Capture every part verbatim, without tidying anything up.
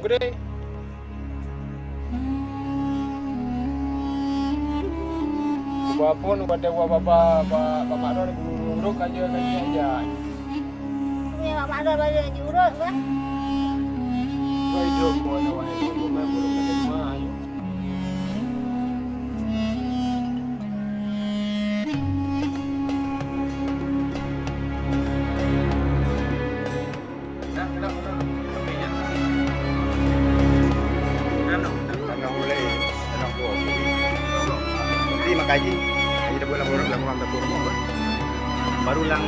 Gede. Kuba pun, kuba dewa baba, ba, ba Mak Don, guru-guru, kaji, kaji aja. Kuba Mak Don balik haji urut, bah. Wah, hidup, mana, wah, hidup, mana, belum ada rumah, ayo. Tapi makaji, kita buat laporan, laporan dapur rumah, bah. Baru lang,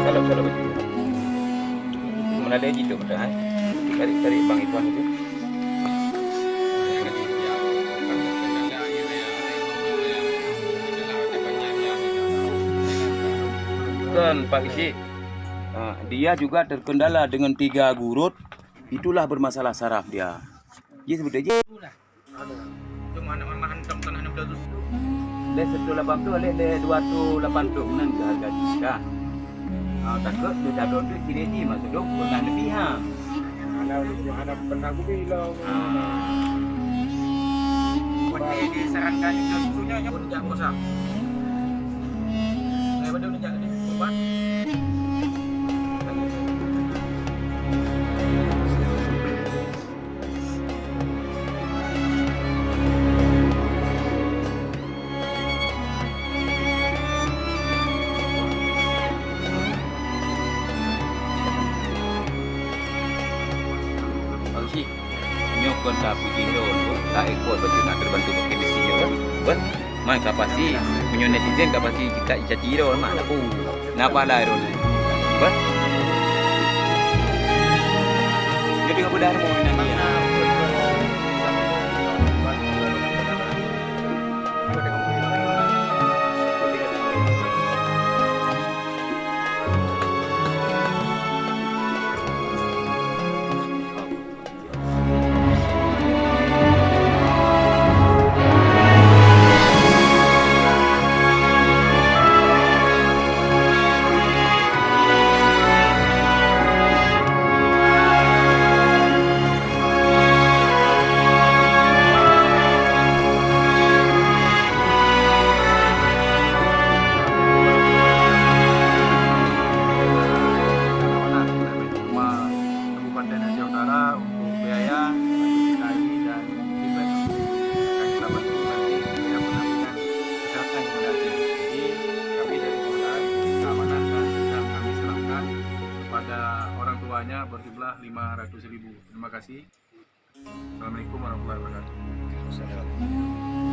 Salam, salam. Meunan lé jiteubiet, eh. Tarik, tarik bang Ivan itu. Kan, Pak Geuchik. Ah, dia juga terkendala dengan tiga gurut, itulah bermasalah saraf dia. Dia sebut aja. Cuma aneuk mama hantom tanah enam belas tu. Lé seratus lapan puluh, lé, lé dua ratus lapan puluh, meunan keu harga jih ka. Ah, takot lé dadon tu ciri jih, maksud tu pernah neubri ha. Hana, hana pernah kubi lah. Ah. Buat dia disarankan ke susunya, ya pun jak kuasa. Saya pada nak jak dia, ubat. Pak Geuchik, nyoe kon tapuji droe, taekor beutôi nak terbantu pakai mesin nyoe, kan? Bah, man ka pasti, meunyoe netizen ka pasti jikat jicaci droe, man aku. Na pahala droe nyoe. Bah. Nyoe teungoh beudah rumoh inan dia. Kabupaten Aceh Utara untuk biaya, dan tim kami telah bantu nanti biaya penampungan kesehatan kepada Aceh. Jadi, kami dari Polda mengamanahkan dan kami serahkan kepada orang tuanya berjumlah lima ratus ribu. Terima kasih. Assalamualaikum warahmatullahi wabarakatuh.